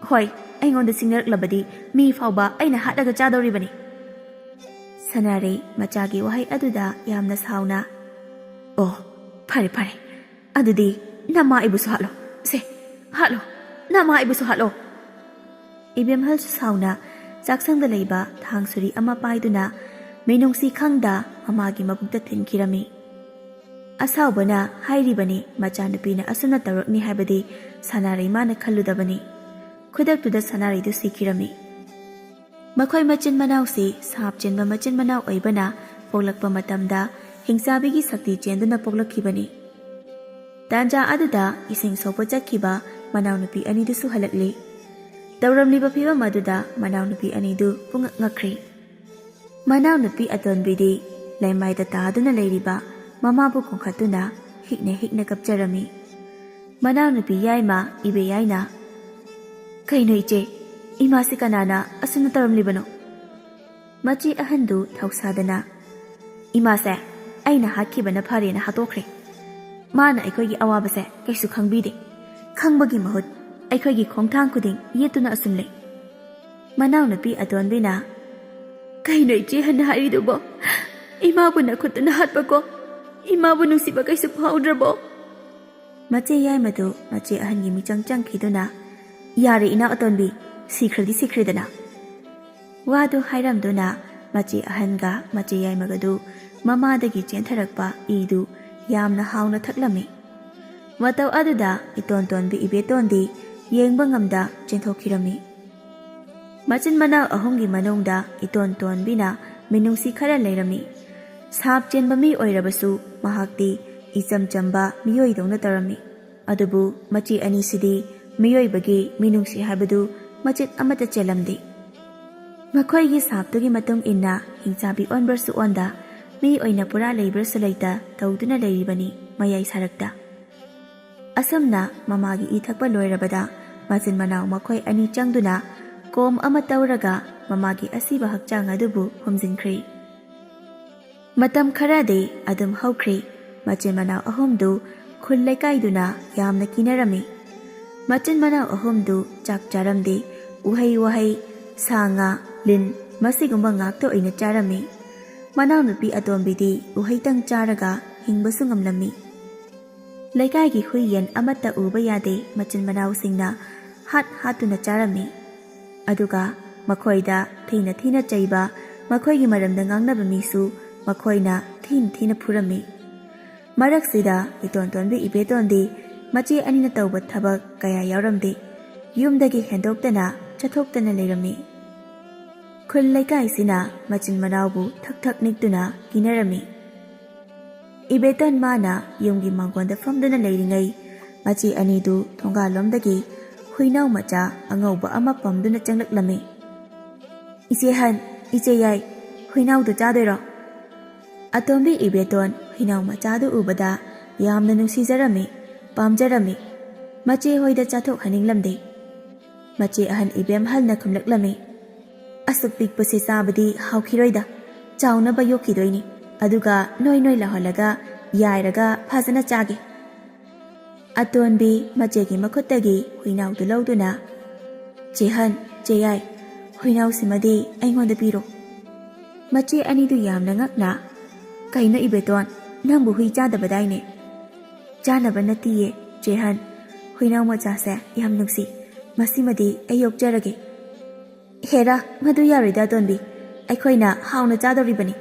"ꯍꯣꯏ, ꯑꯩꯉꯣꯟꯗ ꯁꯤꯡꯅꯔꯛꯂꯕꯗꯤ ꯃꯤ ꯐꯥꯎꯕ ꯑꯩꯅ ꯍꯥꯠꯂꯒ ꯆꯥꯗꯧꯔꯤꯕꯅꯤ꯫ ꯁꯅꯥꯔꯩ ꯃꯆꯥꯒꯤ ꯋꯥꯍꯩ ꯑꯗꯨꯗ ꯌꯥꯝꯅ ꯁꯥꯎꯅ, "ꯑꯣ, ꯐꯔꯦ ꯐꯔꯦ, ꯑꯗꯨꯗꯤ ꯅꯃꯥ ꯑꯩꯕꯨꯁꯨ ꯍꯥꯠꯂꯣ꯫ ꯁꯦ, ꯍꯥꯠꯂꯣ, ꯅꯃꯥ ꯑꯩꯕꯨꯁꯨ ꯍꯥꯠꯂꯣ!" ꯏꯕꯦꯝꯍꯜꯁꯨ ꯁꯥꯎꯅ ꯆꯥꯛꯁꯪꯗ ꯂꯩꯕ ꯊꯥꯡ ꯁꯨꯔꯤ ꯑꯃ ꯄꯥꯏꯗꯨꯅ ꯃꯤꯅꯨꯡꯁꯤ ꯈꯪꯗ ꯃꯃꯥꯒꯤ ꯃꯕꯨꯛꯇ ꯊꯤꯟꯈꯤꯔꯝꯃꯤ꯫ ꯑꯁꯥꯎꯕꯅ ꯍꯥꯏꯔꯤꯕꯅꯤ, ꯃꯆꯥꯅꯨꯄꯤꯅ ꯑꯁꯨꯝꯅ ꯇꯧꯔꯛꯅꯤ ꯍꯥꯏꯕꯗꯤ ꯁꯅꯥꯔꯩꯃꯥꯅ ꯈꯜꯂꯨꯗꯕꯅꯤ꯫ ꯈꯨꯗꯛꯇꯨꯗ ꯁꯅꯥꯔꯩꯗꯨ ꯁꯤꯈꯤꯔꯝꯃꯤ꯫ ꯃꯈꯣꯏ ꯃꯆꯤꯟ ꯃꯅꯥꯎꯁꯤ ꯁꯥꯞ ꯆꯦꯟꯕ ꯃꯆꯤꯟ ꯃꯅꯥꯎ ꯑꯣꯏꯕꯅ ꯄꯣꯛꯂꯛꯄ ꯃꯇꯝꯗ ꯍꯤꯡꯆꯥꯕꯤꯒꯤ ꯁꯛꯇꯤ ꯆꯦꯟꯗꯨꯅ ꯄꯣꯛꯂꯛꯈꯤꯕꯅꯤ꯫ ꯇꯥꯟꯖꯥ ꯑꯗꯨꯗ ꯏꯁꯤꯡ ꯁꯣꯛꯄ ꯆꯠꯈꯤꯕ ꯃꯅꯥꯎꯅꯨꯄꯤ ꯑꯅꯤꯗꯨꯁꯨ ꯍꯜꯂꯛꯂꯤ꯫ ꯇꯧꯔꯝꯂꯤꯕ ꯐꯤꯕꯝ ꯑꯗꯨꯗ ꯃꯅꯥꯎꯅꯨꯄꯤ ꯑꯅꯤꯗꯨ ꯄꯨꯡꯉꯛ ꯉꯛꯈ꯭ꯔꯤ꯫ ꯃꯅꯥꯎꯅꯨꯄꯤ ꯑꯇꯣꯟꯕꯤꯗꯤ ꯂꯩꯃꯥꯏꯗ ꯇꯥꯗꯨꯅ ꯂꯩꯔꯤꯕ ꯃꯃꯥꯕꯨ ꯈꯣꯡꯈꯠꯇꯨꯅ ꯍꯤꯛꯅ ꯍꯤꯛꯅ ꯀꯞꯆꯔꯝꯃꯤ꯫ ꯃꯅꯥꯎꯅꯨꯄꯤ ꯌꯥꯏꯃ ꯏꯕꯦ ꯌꯥꯏꯅ, "ꯀꯩꯅꯣ ꯏꯆꯦ, ꯏꯃꯥꯁꯤ ꯀꯅꯥꯅ ꯑꯁꯨꯝꯅ ꯇꯧꯔꯝꯂꯤꯕꯅꯣ?" ꯃꯆꯦ ꯑꯍꯟꯗꯨ ꯊꯧꯁꯥꯗꯅ, "ꯏꯃꯥꯁꯦ ꯑꯩꯅ ꯍꯥꯠꯈꯤꯕꯅ ꯐꯔꯦꯅ ꯍꯥꯠꯇꯣꯛꯈ꯭ꯔꯦ꯫ ꯃꯥꯅ ꯑꯩꯈꯣꯏꯒꯤ ꯑꯋꯥꯕꯁꯦ ꯀꯩꯁꯨ ꯈꯪꯕꯤꯗꯦ꯫ ꯈꯪꯕꯒꯤ ꯃꯍꯨꯠ ꯑꯩꯈꯣꯏꯒꯤ ꯈꯣꯡꯊꯥꯡ ꯈꯨꯗꯤꯡ ꯌꯦꯠꯇꯨꯅ ꯑꯁꯨꯝ ꯂꯩ꯫" ꯃꯅꯥꯎꯅꯨꯄꯤ ꯑꯇꯣꯟꯕꯤꯅ, "ꯀꯩꯅꯣ ꯏꯆꯦ ꯍꯟꯅ ꯍꯥꯏꯔꯤꯗꯨꯕꯣ? ꯏꯃꯥꯕꯨ ꯅꯈꯨꯠꯇꯨꯅ ꯍꯥꯠꯄꯀꯣ? ꯏꯃꯥꯕꯨ ꯅꯨꯡꯁꯤꯕ ꯀꯩꯁꯨ ꯐꯥꯎꯗ꯭ꯔꯕꯣ?" ꯃꯆꯦ ꯌꯥꯏꯃꯗꯨ ꯃꯆꯦ ꯑꯍꯟꯒꯤ ꯃꯤꯆꯪ ꯆꯪꯈꯤꯗꯨꯅ, "ꯌꯥꯔꯦ ꯏꯅꯥꯎ ꯑꯇꯣꯟꯕꯤ, ꯁꯤꯈ꯭ꯔꯗꯤ ꯁꯤꯈ꯭ꯔꯦꯗꯅ꯫" ꯋꯥꯗꯨ ꯍꯥꯏꯔꯝꯗꯨꯅ ꯃꯆꯦ ꯑꯍꯟꯒ ꯃꯆꯦ ꯌꯥꯏꯃꯒꯗꯨ ꯃꯃꯥꯗꯒꯤ ꯆꯦꯟꯊꯔꯛꯄ ꯏꯗꯨ ꯌꯥꯝꯅ ꯍꯥꯎꯅ ꯊꯛꯂꯝꯃꯤ꯫ ꯃꯇꯧ ꯑꯗꯨꯗ ꯏꯇꯣꯟ ꯇꯣꯟꯕꯤ ꯏꯕꯦꯇꯣꯟꯗꯤ ꯌꯦꯡꯕ ꯉꯝꯗ ꯆꯦꯟꯊꯣꯛꯈꯤꯔꯝꯃꯤ꯫ ꯃꯆꯤꯟ ꯃꯅꯥꯎ ꯑꯍꯨꯝꯒꯤ ꯃꯅꯨꯡꯗ ꯏꯇꯣꯟ ꯇꯣꯟꯕꯤꯅ ꯃꯤꯅꯨꯡꯁꯤ ꯈꯔ ꯂꯩꯔꯝꯃꯤ꯫ ꯁꯥꯞ ꯆꯦꯟꯕ ꯃꯤ ꯑꯣꯏꯔꯕꯁꯨ ꯃꯍꯥꯛꯇꯤ ꯏꯆꯝ ꯆꯝꯕ ꯃꯤꯑꯣꯏꯗꯧꯅ ꯇꯧꯔꯝꯃꯤ꯫ ꯑꯗꯨꯕꯨ ꯃꯆꯦ ꯑꯅꯤꯁꯤꯗꯤ ꯃꯤꯑꯣꯏꯕꯒꯤ ꯃꯤꯅꯨꯡꯁꯤ ꯍꯥꯏꯕꯗꯨ ꯃꯆꯦꯠ ꯑꯃꯠꯇ ꯆꯦꯜꯂꯝꯗꯦ꯫ ꯃꯈꯣꯏꯒꯤ ꯁꯥꯞꯇꯨꯒꯤ ꯃꯇꯨꯡ ꯏꯟꯅ ꯍꯤꯡꯆꯥꯕꯤ ꯑꯣꯟꯕ꯭ꯔꯁꯨ ꯑꯣꯟꯗ, ꯃꯤ ꯑꯣꯏꯅ ꯄꯨꯔꯥ ꯂꯩꯕ꯭ꯔꯁꯨ ꯂꯩꯇ ꯇꯧꯗꯨꯅ ꯂꯩꯔꯤꯕꯅꯤ ꯃꯌꯥꯏ ꯁꯔꯛꯇ꯫ ꯑꯁꯨꯝꯅ ꯃꯃꯥꯒꯤ ꯏ ꯊꯛꯄ ꯂꯣꯏꯔꯕꯗ ꯃꯆꯤꯟ ꯃꯅꯥꯎ ꯃꯈꯣꯏ ꯑꯅꯤ ꯆꯪꯗꯨꯅ ꯀꯣꯝ ꯑꯃ ꯇꯧꯔꯒ ꯃꯃꯥꯒꯤ ꯑꯁꯤꯕ ꯍꯛꯆꯥꯡ ꯑꯗꯨꯕꯨ ꯍꯨꯝꯖꯤꯟꯈ꯭ꯔꯦ꯫ ꯃꯇꯝ ꯈꯔꯗꯤ ꯑꯗꯨꯝ ꯍꯧꯈ꯭ꯔꯦ꯫ ꯃꯆꯤꯟ ꯃꯅꯥꯎ ꯑꯍꯨꯝꯗꯨ ꯈꯨꯜ ꯂꯩꯀꯥꯏꯗꯨꯅ ꯌꯥꯝꯅ ꯀꯤꯅꯔꯝꯃꯤ꯫ ꯃꯆꯤꯟ ꯃꯅꯥꯎ ꯑꯍꯨꯝꯗꯨ ꯆꯥꯛ ꯆꯥꯔꯝꯗꯦ, ꯎꯍꯩ ꯋꯥꯍꯩ, ꯁꯥ ꯉꯥ, ꯂꯤꯟ, ꯃꯁꯤꯒꯨꯝꯕ ꯉꯥꯛꯇ ꯑꯣꯏꯅ ꯆꯥꯔꯝꯃꯤ꯫ ꯃꯅꯥꯎꯅꯨꯄꯤ ꯑꯇꯣꯝꯕꯤꯗꯤ ꯎꯍꯩꯇꯪ ꯆꯥꯔꯒ ꯍꯤꯡꯕꯁꯨ ꯉꯝꯂꯝꯃꯤ꯫ ꯂꯩꯀꯥꯏꯒꯤ ꯍꯨꯏ ꯌꯦꯟ ꯑꯃꯠꯇ ꯎꯕ ꯌꯥꯗꯦ ꯃꯆꯤꯟ ꯃꯅꯥꯎꯁꯤꯡꯅ ꯍꯥꯠ ꯍꯥꯠꯇꯨꯅ ꯆꯥꯔꯝꯃꯤ꯫ ꯑꯗꯨꯒ ꯃꯈꯣꯏꯗ ꯊꯤꯅ ꯊꯤꯅ ꯆꯩꯕ, ꯃꯈꯣꯏꯒꯤ ꯃꯔꯝꯗ ꯉꯥꯡꯅꯕ ꯃꯤꯁꯨ ꯃꯈꯣꯏꯅ ꯊꯤꯅ ꯊꯤꯅ ꯐꯨꯔꯝꯃꯤ꯫ ꯃꯔꯛꯁꯤꯗ ꯏꯇꯣꯟ ꯇꯣꯟꯕꯤ ꯏꯕꯦꯇꯣꯟꯗꯤ ꯃꯆꯦ ꯑꯅꯤꯅ ꯇꯧꯕ ꯊꯕꯛ ꯀꯌꯥ ꯌꯥꯎꯔꯝꯗꯦ꯫ ꯌꯨꯝꯗꯒꯤ ꯍꯦꯟꯗꯣꯛꯇꯅ ꯆꯠꯊꯣꯛꯇꯅ ꯂꯩꯔꯝꯃꯤ꯫ ꯈꯨꯜ ꯂꯩꯀꯥꯏꯁꯤꯅ ꯃꯆꯤꯟ ꯃꯅꯥꯎꯕꯨ ꯊꯛ ꯊꯛ ꯅꯤꯛꯇꯨꯅ ꯀꯤꯅꯔꯝꯃꯤ꯫ ꯏꯕꯦꯇꯣꯟ ꯃꯥꯅ ꯌꯨꯝꯒꯤ ꯃꯥꯡꯒꯣꯟꯗ ꯐꯝꯗꯨꯅ ꯂꯩꯔꯤꯉꯩ, ꯃꯆꯦ ꯑꯅꯤꯗꯨ ꯊꯣꯡꯒꯥꯜꯂꯣꯝꯗꯒꯤ ꯍꯨꯏꯅꯥꯎ ꯃꯆꯥ ꯑꯉꯧꯕ ꯑꯃ ꯄꯝꯗꯨꯅ ꯆꯪꯂꯛꯂꯝꯃꯤ꯫ "ꯏꯆꯦ ꯍꯟ, ꯏꯆꯦ ꯌꯥꯏ, ꯍꯨꯏꯅꯥꯎꯗꯨ ꯆꯥꯗꯣꯏꯔꯣ?" ꯑꯇꯣꯝꯕꯤ ꯏꯕꯦꯇꯣꯟ ꯍꯨꯏꯅꯥꯎ ꯃꯆꯥꯗꯨ ꯎꯕꯗ ꯌꯥꯝꯅ ꯅꯨꯡꯁꯤꯖꯔꯝꯃꯤ, ꯄꯥꯝꯖꯔꯝꯃꯤ꯫ ꯃꯆꯦ ꯍꯣꯏꯗ ꯆꯥꯊꯣꯛꯍꯟꯅꯤꯡꯂꯝꯗꯦ꯫ ꯃꯆꯦ ꯑꯍꯟ ꯏꯕꯦꯝꯍꯜꯅ ꯈꯨꯝꯂꯛꯂꯝꯃꯤ, "ꯑꯁꯨꯛ ꯄꯤꯛꯄꯁꯦ ꯆꯥꯕꯗꯤ ꯍꯥꯎꯈꯤꯔꯣꯏꯗ, ꯆꯥꯎꯅꯕ ꯌꯣꯛꯈꯤꯗꯣꯏꯅꯤ, ꯑꯗꯨꯒ ꯅꯣꯏ ꯅꯣꯏ ꯂꯥꯎꯍꯜꯂꯒ ꯌꯥꯏꯔꯒ ꯐꯖꯅ ꯆꯥꯒꯦ꯫" ꯑꯇꯣꯟꯕꯤ ꯃꯆꯦꯒꯤ ꯃꯈꯨꯠꯇꯒꯤ ꯍꯨꯏꯅꯥꯎꯗꯨ ꯂꯧꯗꯨꯅ, "ꯆꯦꯍꯟ, ꯆꯦꯌꯥꯏ, ꯍꯨꯏꯅꯥꯎꯁꯤꯃꯗꯤ ꯑꯩꯉꯣꯟꯗ ꯄꯤꯔꯣ꯫" ꯃꯆꯦ ꯑꯅꯤꯗꯨ ꯌꯥꯝꯅ ꯉꯛꯅ, "ꯀꯩꯅꯣ ꯏꯕꯦꯇꯣꯟ, ꯅꯪꯕꯨ ꯍꯨꯏ ꯆꯥꯗꯕꯗꯥꯏꯅꯦ?" "ꯆꯥꯅꯕ ꯅꯠꯇꯤꯌꯦ, ꯆꯦꯍꯟ, ꯍꯨꯏꯅꯥꯎ ꯃꯆꯥꯁꯦ ꯌꯥꯝ ꯅꯨꯡꯁꯤ, ꯃꯁꯤꯃꯗꯤ ꯑꯩ ꯌꯣꯛꯆꯔꯒꯦ꯫" "ꯍꯦꯔꯥ, ꯃꯗꯨ ꯌꯥꯔꯣꯏꯗ ꯑꯇꯣꯟꯕꯤ, ꯑꯩꯈꯣꯏꯅ ꯍꯥꯎꯅ ꯆꯥꯗꯧꯔꯤꯕꯅꯤ꯫"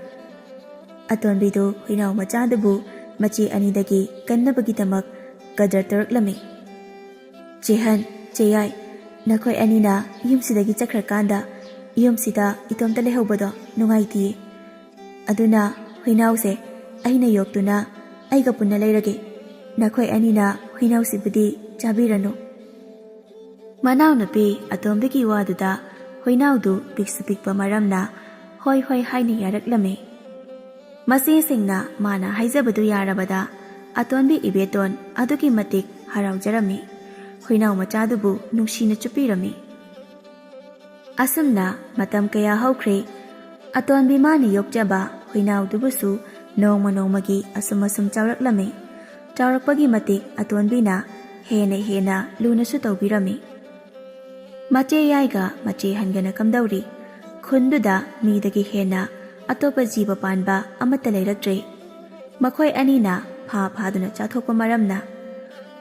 ꯑꯇꯣꯟꯕꯤꯗꯨ ꯍꯨꯏꯅꯥꯎ ꯃꯆꯥꯗꯨꯕꯨ ꯃꯆꯦ ꯑꯅꯤꯗꯒꯤ ꯀꯟꯅꯕꯒꯤꯗꯃꯛ ꯀꯗꯔ ꯇꯧꯔꯛꯂꯝꯃꯤ꯫ "ꯆꯦꯍꯟ, ꯆꯦꯌꯥꯏ, ꯅꯈꯣꯏ ꯑꯅꯤꯅ ꯌꯨꯝꯁꯤꯗꯒꯤ ꯆꯠꯈ꯭ꯔꯀꯥꯟꯗ ꯌꯨꯝꯁꯤꯗ ꯏꯇꯣꯝꯇ ꯂꯩꯍꯧꯕꯗꯣ ꯅꯨꯡꯉꯥꯏꯇꯤꯌꯦ꯫ ꯑꯗꯨꯅ ꯍꯨꯏꯅꯥꯎꯁꯦ ꯑꯩꯅ ꯌꯣꯛꯇꯨꯅ ꯑꯩꯒ ꯄꯨꯟꯅ ꯂꯩꯔꯒꯦ꯫ ꯅꯈꯣꯏ ꯑꯅꯤꯅ ꯍꯨꯏꯅꯥꯎꯁꯤꯕꯨꯗꯤ ꯆꯥꯕꯤꯔꯅꯨ꯫" ꯃꯅꯥꯎꯅꯨꯄꯤ ꯑꯇꯣꯝꯕꯤꯒꯤ ꯋꯥꯗꯨꯗ ꯍꯨꯏꯅꯥꯎꯗꯨ ꯄꯤꯛꯁꯨ ꯄꯤꯛꯄ ꯃꯔꯝꯅ ꯍꯣꯏ ꯍꯣꯏ ꯍꯥꯏꯅ ꯌꯥꯔꯛꯂꯝꯃꯤ꯫ ꯃꯆꯦꯁꯤꯡꯅ ꯃꯥꯅ ꯍꯥꯏꯖꯕꯗꯨ ꯌꯥꯔꯕꯗ ꯑꯇꯣꯟꯕꯤ ꯏꯕꯦꯇꯣꯟ ꯑꯗꯨꯛꯀꯤ ꯃꯇꯤꯛ ꯍꯔꯥꯎꯖꯔꯝꯃꯤ꯫ ꯍꯨꯏꯅꯥꯎ ꯃꯆꯥꯗꯨꯕꯨ ꯅꯨꯡꯁꯤꯅ ꯆꯨꯞꯄꯤꯔꯝꯃꯤ꯫ ꯑꯁꯨꯝꯅ ꯃꯇꯝ ꯀꯌꯥ ꯍꯧꯈ꯭ꯔꯦ꯫ ꯑꯇꯣꯟꯕꯤ ꯃꯥꯅ ꯌꯣꯛꯆꯕ ꯍꯨꯏꯅꯥꯎꯗꯨꯕꯨꯁꯨ ꯅꯣꯡꯃ ꯅꯣꯡꯃꯒꯤ ꯑꯁꯨꯝ ꯑꯁꯨꯝ ꯆꯥꯎꯔꯛꯂꯝꯃꯤ꯫ ꯆꯥꯎꯔꯛꯄꯒꯤ ꯃꯇꯤꯛ ꯑꯇꯣꯟꯕꯤꯅ ꯍꯦꯟꯅ ꯍꯦꯟꯅ ꯂꯨꯅꯁꯨ ꯇꯧꯕꯤꯔꯝꯃꯤ꯫ ꯃꯆꯦ ꯌꯥꯏꯒ ꯃꯆꯦ ꯍꯟꯒꯅ ꯀꯝꯗꯧꯔꯤ? ꯈꯨꯟꯗꯨꯗ ꯃꯤꯗꯒꯤ ꯍꯦꯟꯅ ꯑꯇꯣꯞꯄ ꯖꯤꯕ ꯄꯥꯟꯕ ꯑꯃꯠꯇ ꯂꯩꯔꯛꯇ꯭ꯔꯦ꯫ ꯃꯈꯣꯏ ꯑꯅꯤꯅ ꯐꯥ ꯐꯥꯗꯨꯅ ꯆꯥꯊꯣꯛꯄ ꯃꯔꯝꯅ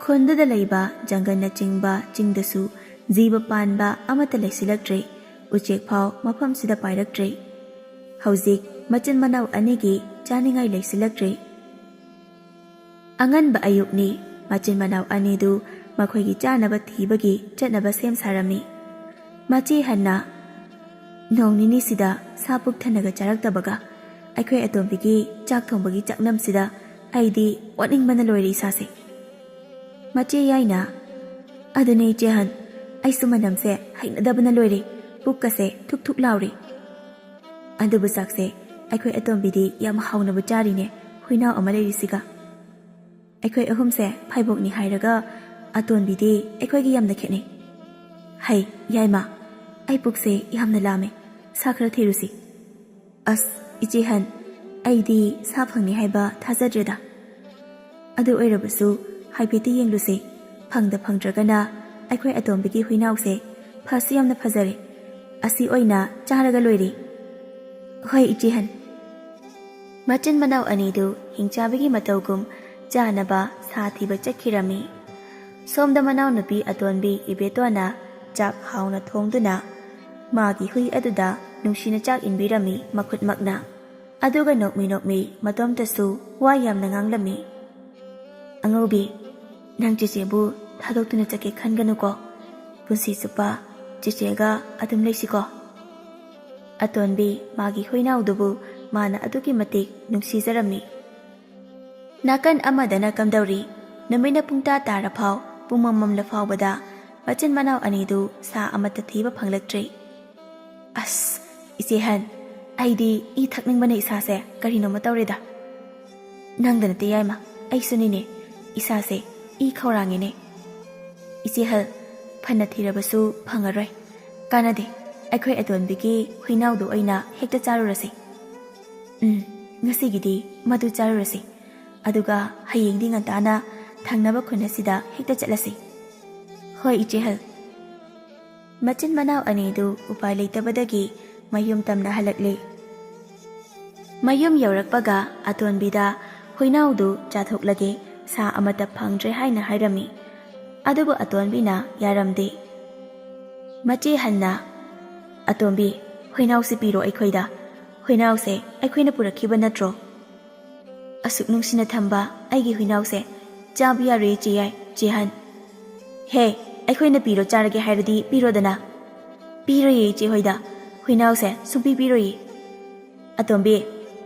ꯈꯨꯟꯗꯨꯗ ꯂꯩꯕ ꯖꯪꯒꯜꯅꯆꯤꯡꯕ ꯆꯤꯡꯗꯁꯨ ꯖꯤꯕ ꯄꯥꯟꯕ ꯑꯃꯠꯇ ꯂꯩꯁꯤꯜꯂꯛꯇ꯭ꯔꯦ꯫ ꯎꯆꯦꯛ ꯐꯥꯎ ꯃꯐꯝꯁꯤꯗ ꯄꯥꯏꯔꯛꯇ꯭ꯔꯦ꯫ ꯍꯧꯖꯤꯛ ꯃꯆꯤꯟ ꯃꯅꯥꯎ ꯑꯅꯤꯒꯤ ꯆꯥꯅꯤꯡꯉꯥꯏ ꯂꯩꯁꯤꯜꯂꯛꯇ꯭ꯔꯦ꯫ ꯑꯉꯟꯕ ꯑꯌꯨꯛꯅꯤ꯫ ꯃꯆꯤꯟ ꯃꯅꯥꯎ ꯑꯅꯤꯗꯨ ꯃꯈꯣꯏꯒꯤ ꯆꯥꯅꯕ ꯊꯤꯕꯒꯤ ꯆꯠꯅꯕ ꯁꯦꯝ ꯁꯥꯔꯝꯃꯤ꯫ ꯃꯆꯦ ꯍꯟꯅ, "ꯅꯣꯡ ꯅꯤꯅꯤꯁꯤꯗ ꯁꯥ ꯄꯨꯛ ꯊꯟꯅꯒ ꯆꯥꯔꯛꯇꯕꯒ ꯑꯩꯈꯣꯏ ꯑꯇꯣꯝꯕꯤꯒꯤ ꯆꯥꯛ ꯊꯣꯡꯕꯒꯤ ꯆꯥꯛꯅꯝꯁꯤꯗ ꯑꯩꯗꯤ ꯑꯣꯠꯅꯤꯡꯕꯅ ꯂꯣꯏꯔꯦ ꯏꯁꯥꯁꯦ꯫" ꯃꯆꯦ ꯌꯥꯏꯅ, "ꯑꯗꯨꯅꯦ ꯏꯆꯦ ꯍꯟ, ꯑꯩꯁꯨ ꯃꯅꯝꯁꯦ ꯍꯩꯅꯗꯕꯅ ꯂꯣꯏꯔꯦ, ꯄꯨꯛꯀꯁꯦ ꯊꯨꯛ ꯊꯨꯛ ꯂꯥꯎꯔꯦ꯫ ꯑꯗꯨꯕꯨ ꯆꯥꯛꯁꯦ ꯑꯩꯈꯣꯏ ꯑꯇꯣꯝꯕꯤꯗꯤ ꯌꯥꯝ ꯍꯥꯎꯅꯕꯨ ꯆꯥꯔꯤꯅꯦ, ꯍꯨꯏꯅꯥꯎ ꯑꯃ ꯂꯩꯔꯤꯁꯤꯒ꯫ ꯑꯩꯈꯣꯏ ꯑꯍꯨꯝꯁꯦ ꯐꯥꯏꯕꯣꯛꯅꯤ ꯍꯥꯏꯔꯒ ꯑꯇꯣꯟꯕꯤꯗꯤ ꯑꯩꯈꯣꯏꯒ ꯌꯥꯝꯅ ꯈꯦꯠꯅꯩ꯫ ꯍꯩ, ꯌꯥꯏꯃ, ꯑꯩ ꯄꯨꯛꯁꯦ ꯌꯥꯝꯅ ꯂꯥꯝꯃꯦ, ꯁꯥ ꯈꯔ ꯊꯤꯔꯨꯁꯤ꯫" "ꯑꯁ, ꯏꯆꯦ ꯍꯟ, ꯑꯩꯗꯤ ꯁꯥ ꯐꯪꯅꯤ ꯍꯥꯏꯕ ꯊꯥꯖꯗ꯭ꯔꯦꯗ꯫ ꯑꯗꯨ ꯑꯣꯏꯔꯕꯁꯨ ꯍꯥꯏꯐꯦꯠꯇꯤ ꯌꯦꯡꯂꯨꯁꯦ꯫ ꯐꯪꯗ ꯐꯪꯗ꯭ꯔꯒꯅ ꯑꯩꯈꯣꯏ ꯑꯇꯣꯝꯕꯤꯒꯤ ꯍꯨꯏꯅꯥꯎꯁꯦ ꯐꯁꯨ ꯌꯥꯝꯅ ꯐꯖꯔꯦ꯫ ꯑꯁꯤ ꯑꯣꯏꯅ ꯆꯥꯔꯒ ꯂꯣꯏꯔꯦ꯫" "ꯍꯣꯏ, ꯏꯆꯦ ꯍꯟ꯫" ꯃꯆꯤꯟ ꯃꯅꯥꯎ ꯑꯅꯤꯗꯨ ꯍꯤꯡꯆꯥꯕꯤꯒꯤ ꯃꯇꯧꯒꯨꯝ ꯆꯥꯅꯕ ꯁꯥ ꯊꯤꯕ ꯆꯠꯈꯤꯔꯝꯃꯤ꯫ ꯁꯣꯝꯗ ꯃꯅꯥꯎꯅꯨꯄꯤ ꯑꯇꯣꯟꯕꯤ ꯏꯕꯦꯇꯣꯟꯅ ꯆꯥꯛ ꯍꯥꯎꯅ ꯊꯣꯡꯗꯨꯅ ꯃꯥꯒꯤ ꯍꯨꯏ ꯑꯗꯨꯗ ꯅꯨꯡꯁꯤꯅ ꯆꯥꯛ ꯏꯟꯕꯤꯔꯝꯃꯤ ꯃꯈꯨꯠꯃꯛꯅ꯫ ꯑꯗꯨꯒ ꯅꯣꯛꯃꯤ ꯅꯣꯛꯃꯤ ꯃꯇꯣꯝꯇꯁꯨ ꯋꯥ ꯌꯥꯝꯅ ꯉꯥꯡꯂꯝꯃꯤ꯫ "ꯑꯉꯧꯕꯤ, ꯅꯪ ꯆꯦꯆꯦꯕꯨ ꯊꯥꯗꯣꯛꯇꯨꯅ ꯆꯠꯀꯦ ꯈꯟꯒꯅꯨꯀꯣ꯫ ꯄꯨꯟꯁꯤ ꯆꯨꯞꯄ ꯆꯦꯆꯦꯒ ꯑꯗꯨꯝ ꯂꯩꯁꯤꯀꯣ꯫" ꯑꯇꯣꯟꯕꯤ ꯃꯥꯒꯤ ꯍꯨꯏꯅꯥꯎꯗꯨꯕꯨ ꯃꯥꯅ ꯑꯗꯨꯛꯀꯤ ꯃꯇꯤꯛ ꯅꯨꯡꯁꯤꯖꯔꯝꯃꯤ꯫ ꯅꯥꯀꯟ ꯑꯃꯗꯅ ꯀꯝꯗꯧꯔꯤ? ꯅꯨꯃꯤꯠꯅ ꯄꯨꯡꯇꯥ ꯇꯥꯔ ꯐꯥꯎ, ꯄꯨꯡꯃꯝ ꯃꯝꯂ ꯐꯥꯎꯕꯗ ꯃꯆꯤꯟ ꯃꯅꯥꯎ ꯑꯅꯤꯗꯨ ꯁꯥ ꯑꯃꯠꯇ ꯊꯤꯕ ꯐꯪꯂꯛꯇ꯭ꯔꯦ꯫ "ꯑꯁ, ꯏꯆꯦ ꯍꯟ, ꯑꯩꯗꯤ ꯏ ꯊꯛꯅꯤꯡꯕꯅ ꯏꯁꯥꯁꯦ ꯀꯔꯤꯅꯣꯃ ꯇꯧꯔꯦꯗ꯫" "ꯅꯪꯗ ꯅꯠꯇꯦ ꯌꯥꯏꯃ, ꯑꯩꯁꯨꯅꯤꯅꯦ꯫ ꯏꯁꯥꯁꯦ ꯏ ꯈꯧꯔꯥꯡꯉꯦꯅꯦ꯫" "ꯏꯆꯦ ꯍꯜ, ꯐꯅ ꯊꯤꯔꯕꯁꯨ ꯐꯪꯉꯔꯣꯏ꯫ ꯀꯥꯟꯅꯗꯦ, ꯑꯩꯈꯣꯏ ꯑꯇꯣꯟꯕꯤꯒꯤ ꯍꯨꯏꯅꯥꯎꯗꯨ ꯑꯣꯏꯅ ꯍꯦꯛꯇ ꯆꯥꯔꯨꯔꯁꯤ꯫" "ꯎꯝ, ꯉꯁꯤꯒꯤꯗꯤ ꯃꯗꯨ ꯆꯥꯔꯨꯔꯁꯤ꯫ ꯑꯗꯨꯒ ꯍꯌꯦꯡꯗꯤ ꯉꯟꯇꯥꯅ ꯊꯪꯅꯕ ꯈꯨꯟ ꯑꯁꯤꯗ ꯍꯦꯛꯇ ꯆꯠꯂꯁꯤ꯫" "ꯍꯣꯏ, ꯏꯆꯦ ꯍꯜ꯫" ꯃꯆꯤꯟ ꯃꯅꯥꯎ ꯑꯅꯤꯗꯨ ꯎꯄꯥꯏ ꯂꯩꯇꯕꯗꯒꯤ ꯃꯌꯨꯝ ꯇꯝꯅ ꯍꯜꯂꯛꯂꯦ꯫ ꯃꯌꯨꯝ ꯌꯧꯔꯛꯄꯒ ꯑꯇꯣꯟꯕꯤꯗ ꯍꯨꯏꯅꯥꯎꯗꯨ ꯆꯥꯊꯣꯛꯂꯒꯦ, ꯁꯥ ꯑꯃꯠꯇ ꯐꯪꯗ꯭ꯔꯦ ꯍꯥꯏꯅ ꯍꯥꯏꯔꯝꯃꯤ꯫ ꯑꯗꯨꯕꯨ ꯑꯇꯣꯟꯕꯤꯅ ꯌꯥꯔꯝꯗꯦ꯫ ꯃꯆꯦ ꯍꯟꯅ, "ꯑꯇꯣꯝꯕꯤ, ꯍꯨꯏꯅꯥꯎꯁꯤ ꯄꯤꯔꯣ ꯑꯩꯈꯣꯏꯗ꯫ ꯍꯨꯏꯅꯥꯎꯁꯦ ꯑꯩꯈꯣꯏꯅ ꯄꯨꯔꯛꯈꯤꯕ ꯅꯠꯇ꯭ꯔꯣ? ꯑꯁꯨꯛ ꯅꯨꯡꯁꯤꯅ ꯊꯝꯕ ꯑꯩꯒꯤ ꯍꯨꯏꯅꯥꯎꯁꯦ ꯆꯥꯕ ꯌꯥꯔꯣꯏ ꯆꯦ ꯌꯥꯏ, ꯆꯦ ꯍꯟ꯫ ꯍꯦ, ꯑꯩꯈꯣꯏꯅ ꯄꯤꯔꯣ ꯆꯥꯔꯒꯦ ꯍꯥꯏꯔꯗꯤ ꯄꯤꯔꯣꯗꯅ꯫ ꯄꯤꯔꯣꯏꯌꯦ ꯏꯆꯦ ꯍꯣꯏꯗ, ꯍꯨꯏꯅꯥꯎꯁꯦ ꯁꯨꯡꯄꯤ ꯄꯤꯔꯣꯏꯌꯦ꯫ ꯑꯇꯣꯝꯕꯤ,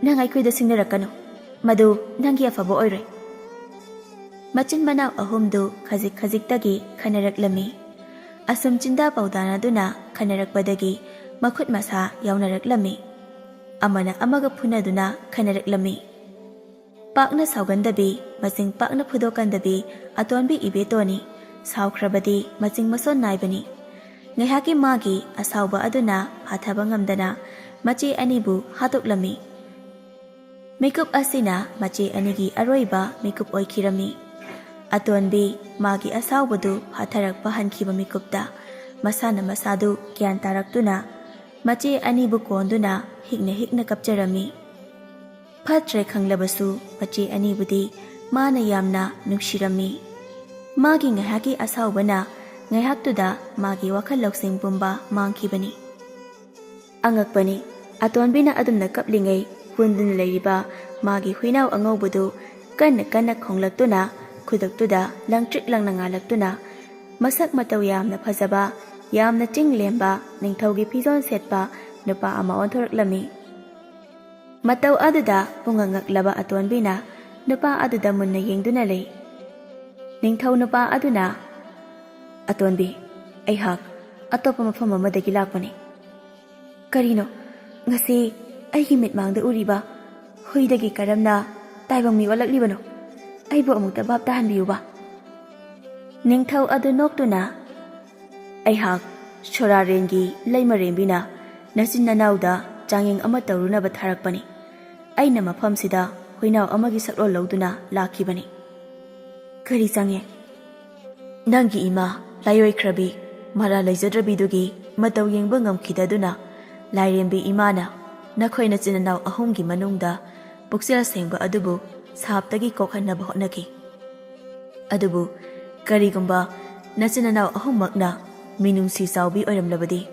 ꯅꯪ ꯑꯩꯈꯣꯏꯗ ꯁꯤꯡꯅꯔꯛꯀꯅꯨ, ꯃꯗꯨ ꯅꯪꯒꯤ ꯑꯐꯕ ꯑꯣꯏꯔꯣꯏ꯫" ꯃꯆꯤꯟ ꯃꯅꯥꯎ ꯑꯍꯨꯝꯗꯨ ꯈꯖꯤꯛ ꯈꯖꯤꯛꯇꯒꯤ ꯈꯟꯅꯔꯛꯂꯝꯃꯤ꯫ ꯑꯁꯨꯝ ꯆꯤꯟꯗꯥ ꯄꯥꯎꯗꯥꯅꯗꯨꯅ ꯈꯟꯅꯔꯛꯄꯗꯒꯤ ꯃꯈꯨꯠ ꯃꯁꯥ ꯌꯥꯎꯅꯔꯛꯂꯝꯃꯤ꯫ ꯑꯃꯅ ꯑꯃꯒ ꯐꯨꯅꯗꯨꯅ ꯈꯟꯅꯔꯛꯂꯝꯃꯤ꯫ ꯄꯥꯛꯅ ꯁꯥꯎꯒꯟꯗꯕꯤ, ꯃꯆꯤꯡ ꯄꯥꯛꯅ ꯐꯨꯗꯣꯛꯀꯟꯗꯕꯤ ꯑꯇꯣꯟꯕꯤ ꯏꯕꯦꯇꯣꯟꯅꯤ꯫ ꯁꯥꯎꯈ꯭ꯔꯕꯗꯤ ꯃꯆꯤꯡ ꯃꯁꯣꯟ ꯅꯥꯏꯕꯅꯤ꯫ ꯉꯥꯏꯍꯥꯛꯀꯤ ꯃꯥꯒꯤ ꯑꯁꯥꯎꯕ ꯑꯗꯨꯅ ꯐꯥꯊꯕ ꯉꯝꯗꯅ ꯃꯆꯦ ꯑꯅꯤꯕꯨ ꯍꯥꯠꯇꯣꯛꯂꯝꯃꯤ꯫ ꯃꯤꯀꯨꯞ ꯑꯁꯤꯅ ꯃꯆꯦ ꯑꯅꯤꯒꯤ ꯑꯔꯣꯏꯕ ꯃꯤꯀꯨꯞ ꯑꯣꯏꯈꯤꯔꯝꯃꯤ꯫ ꯑꯇꯣꯟꯕꯤ ꯃꯥꯒꯤ ꯑꯁꯥꯎꯕꯗꯨ ꯐꯥꯊꯔꯛꯄ ꯍꯟꯈꯤꯕ ꯃꯤꯀꯨꯞꯇ ꯃꯁꯥꯅ ꯃꯁꯥꯗꯨ ꯒ꯭ꯌꯥꯟ ꯇꯥꯔꯛꯇꯨꯅ ꯃꯆꯦ ꯑꯅꯤꯕꯨ ꯀꯣꯟꯗꯨꯅ ꯍꯤꯛꯅ ꯍꯤꯛꯅ ꯀꯞꯆꯔꯝꯃꯤ꯫ ꯐꯠꯇ꯭ꯔꯦ ꯈꯪꯂꯕꯁꯨ ꯃꯆꯦ ꯑꯅꯤꯕꯨꯗꯤ ꯃꯥꯅ ꯌꯥꯝꯅ ꯅꯨꯡꯁꯤꯔꯝꯃꯤ꯫ ꯃꯥꯒꯤ ꯉꯥꯏꯍꯥꯛꯀꯤ ꯑꯁꯥꯎꯕꯅ ꯉꯥꯏꯍꯥꯛꯇꯨꯗ ꯃꯥꯒꯤ ꯋꯥꯈꯜ ꯂꯧꯁꯤꯡ ꯄꯨꯝꯕ ꯃꯥꯡꯈꯤꯕꯅꯤ꯫ ꯑꯉꯛꯄꯅꯤ, ꯑꯇꯣꯟꯕꯤꯅ ꯑꯗꯨꯝꯅ ꯀꯞꯂꯤꯉꯩ ꯀꯨꯟꯗꯨꯅ ꯂꯩꯔꯤꯕ ꯃꯥꯒꯤ ꯍꯨꯏꯅꯥꯎ ꯑꯉꯧꯕꯗꯨ ꯀꯟꯅ ꯀꯟꯅ ꯈꯣꯡꯂꯛꯇꯨꯅ, ꯈꯨꯗꯛꯇꯨꯗ ꯂꯪꯇ꯭ꯔꯤꯛ ꯂꯪꯅ ꯉꯥꯜꯂꯛꯇꯨꯅ, ꯃꯁꯛ ꯃꯇꯧ ꯌꯥꯝꯅ ꯐꯖꯕ, ꯌꯥꯝꯅ ꯆꯤꯡ ꯂꯦꯝꯕ, ꯅꯤꯡꯊꯧꯒꯤ ꯐꯤꯖꯣꯜ ꯁꯦꯠꯄ ꯅꯨꯄꯥ ꯑꯃ ꯑꯣꯟꯊꯣꯔꯛꯂꯝꯃꯤ꯫ ꯃꯇꯧ ꯑꯗꯨꯗ ꯄꯨꯡꯉꯛ ꯉꯛꯂꯕ ꯑꯇꯣꯟꯕꯤꯅ ꯅꯨꯄꯥ ꯑꯗꯨꯗ ꯃꯨꯟꯅ ꯌꯦꯡꯗꯨꯅ ꯂꯩ꯫ ꯅꯤꯡꯊꯧ ꯅꯨꯄꯥ ꯑꯗꯨꯅ, "ꯑꯇꯣꯟꯕꯤ, ꯑꯩꯍꯥꯛ ꯑꯇꯣꯞꯄ ꯃꯐꯝ ꯑꯃꯗꯒꯤ ꯂꯥꯛꯄꯅꯤ꯫" "ꯀꯔꯤꯅꯣ? ꯉꯁꯤ ꯑꯩꯒꯤ ꯃꯤꯠꯃꯥꯡꯗ ꯎꯔꯤꯕ ꯍꯨꯏꯗꯒꯤ ꯀꯔꯝꯅ ꯇꯥꯏꯕꯪ ꯃꯤ ꯑꯣꯜꯂꯛꯂꯤꯕꯅꯣ? ꯑꯩꯕꯨ ꯑꯃꯨꯛꯇ ꯚꯥꯞ ꯇꯥꯍꯟꯕꯤꯌꯨꯕ꯫" ꯅꯤꯡꯊꯧ ꯑꯗꯨ ꯅꯣꯛꯇꯨꯅ, "ꯑꯩꯍꯥꯛ ꯁꯣꯔꯥꯔꯦꯟꯒꯤ ꯂꯩꯃꯔꯦꯝꯕꯤꯅ ꯅꯆꯤꯟ ꯅꯅꯥꯎꯗ ꯆꯥꯡꯌꯦꯡ ꯑꯃ ꯇꯧꯔꯨꯅꯕ ꯊꯥꯔꯛꯄꯅꯤ꯫ ꯑꯩꯅ ꯃꯐꯝꯁꯤꯗ ꯍꯨꯏꯅꯥꯎ ꯑꯃꯒꯤ ꯁꯛꯂꯣꯟ ꯂꯧꯗꯨꯅ ꯂꯥꯛꯈꯤꯕꯅꯤ꯫" "ꯀꯔꯤ ꯆꯥꯡꯌꯦꯡ?" "ꯅꯪꯒꯤ ꯏꯃꯥ ꯂꯥꯏꯑꯣꯏꯈ꯭ꯔꯕꯤ ꯃꯔꯥ ꯂꯩꯖꯗ꯭ꯔꯕꯤꯗꯨꯒꯤ ꯃꯇꯧ ꯌꯦꯡꯕ ꯉꯝꯈꯤꯗꯗꯨꯅ ꯂꯥꯏꯔꯦꯝꯕꯤ ꯏꯃꯥꯅ ꯅꯈꯣꯏ ꯅꯆꯤꯟ ꯅꯅꯥꯎ ꯑꯍꯨꯝꯒꯤ ꯃꯅꯨꯡꯗ ꯄꯨꯛꯆꯦꯜ ꯁꯦꯡꯕ ꯑꯗꯨꯕꯨ ꯁꯥꯞꯇꯒꯤ ꯀꯣꯛꯍꯟꯅꯕ ꯍꯣꯠꯅꯈꯤ꯫ ꯑꯗꯨꯕꯨ ꯀꯔꯤꯒꯨꯝꯕ ꯅꯆꯤꯟ ꯅꯅꯥꯎ ꯑꯍꯨꯝꯃꯛꯅ ꯃꯤꯅꯨꯡꯁꯤ ꯆꯥꯎꯕꯤ ꯑꯣꯏꯔꯝꯂꯕꯗꯤ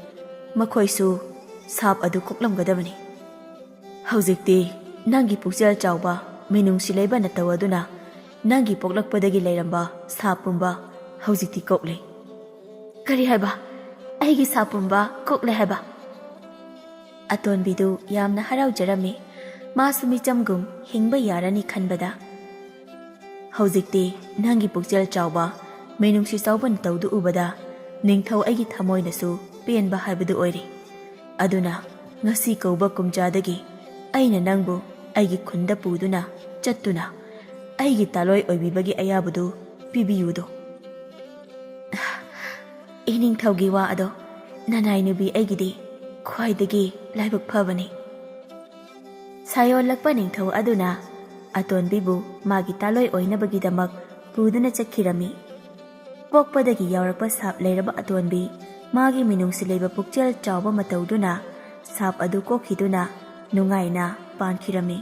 ꯃꯈꯣꯏꯁꯨ ꯁꯥꯞ ꯑꯗꯨ ꯀꯣꯛꯂꯝꯒꯗꯕꯅꯤ꯫ ꯍꯧꯖꯤꯛꯇꯤ ꯅꯪꯒꯤ ꯄꯨꯛꯆꯦꯜ ꯆꯥꯎꯕ, ꯃꯤꯅꯨꯡꯁꯤ ꯂꯩꯕ ꯅꯇꯧ ꯑꯗꯨꯅ ꯅꯪꯒꯤ ꯄꯣꯛꯂꯛꯄꯗꯒꯤ ꯂꯩꯔꯝꯕ ꯁꯥꯞ ꯄꯨꯝꯕ ꯍꯧꯖꯤꯛꯇꯤ ꯀꯣꯛꯂꯦ꯫ ꯀꯔꯤ ꯍꯥꯏꯕ? ꯑꯩꯒꯤ ꯁꯥꯞ ꯄꯨꯝꯕ ꯀꯣꯛꯂꯦ ꯍꯥꯏꯕ? ꯑꯇꯣꯟꯕꯤꯗꯨ ꯌꯥꯝꯅ ꯍꯔꯥꯎꯖꯔꯝꯃꯤ꯫ ꯃꯥꯁꯨ ꯃꯤꯆꯝꯒꯨꯝ ꯍꯤꯡꯕ ꯌꯥꯔꯅꯤ ꯈꯟꯕꯗ꯫ ꯍꯧꯖꯤꯛꯇꯤ ꯅꯪꯒꯤ ꯄꯨꯛꯆꯦꯜ ꯆꯥꯎꯕ, ꯃꯤꯅꯨꯡꯁꯤ ꯆꯥꯎꯕ ꯅꯇꯧꯗꯨ ꯎꯕꯗ ꯅꯤꯡꯊꯧ ꯑꯩꯒꯤ ꯊꯃꯣꯏꯅꯁꯨ ꯄꯦꯟꯕ ꯍꯥꯏꯕꯗꯨ ꯑꯣꯏꯔꯦ꯫ ꯑꯗꯨꯅ ꯉꯁꯤ ꯀꯧꯕ ꯀꯨꯝꯖꯥꯗꯒꯤ ꯑꯩꯅ ꯅꯪꯕꯨ ꯑꯩꯒꯤ ꯈꯨꯟꯗ ꯄꯨꯗꯨꯅ ꯆꯠꯇꯨꯅ ꯑꯩꯒꯤ ꯇꯥꯂꯣꯏ ꯑꯣꯏꯕꯤꯕꯒꯤ ꯑꯌꯥꯕꯗꯨ ꯄꯤꯕꯤꯌꯨꯗꯣ꯫ ꯏꯅꯤꯡꯊꯧꯒꯤ ꯋꯥ ꯑꯗꯣ ꯅꯅꯥꯏ ꯅꯨꯄꯤ ꯑꯩꯒꯤꯗꯤ ꯈ꯭ꯋꯥꯏꯗꯒꯤ ꯂꯥꯏꯕꯛ ꯐꯕꯅꯤ꯫ ꯁꯥꯌꯣꯜꯂꯛꯄ ꯅꯤꯡꯊꯧ ꯑꯗꯨꯅ ꯑꯇꯣꯟꯕꯤꯕꯨ ꯃꯥꯒꯤ ꯇꯥꯂꯣꯏ ꯑꯣꯏꯅꯕꯒꯤꯗꯃꯛ ꯄꯨꯗꯨꯅ ꯆꯠꯈꯤꯔꯝꯃꯤ꯫ ꯄꯣꯛꯄꯗꯒꯤ ꯌꯥꯎꯔꯛꯄ ꯁꯥꯞ ꯂꯩꯔꯕ ꯑꯇꯣꯟꯕꯤ ꯃꯥꯒꯤ ꯃꯤꯅꯨꯡꯁꯤ ꯂꯩꯕ ꯄꯨꯛꯆꯦꯜ ꯆꯥꯎꯕ ꯃꯇꯧꯗꯨꯅ ꯁꯥꯞ ꯑꯗꯨ ꯀꯣꯛꯈꯤꯗꯨꯅ ꯅꯨꯡꯉꯥꯏꯅ ꯄꯥꯟꯈꯤꯔꯝꯃꯤ꯫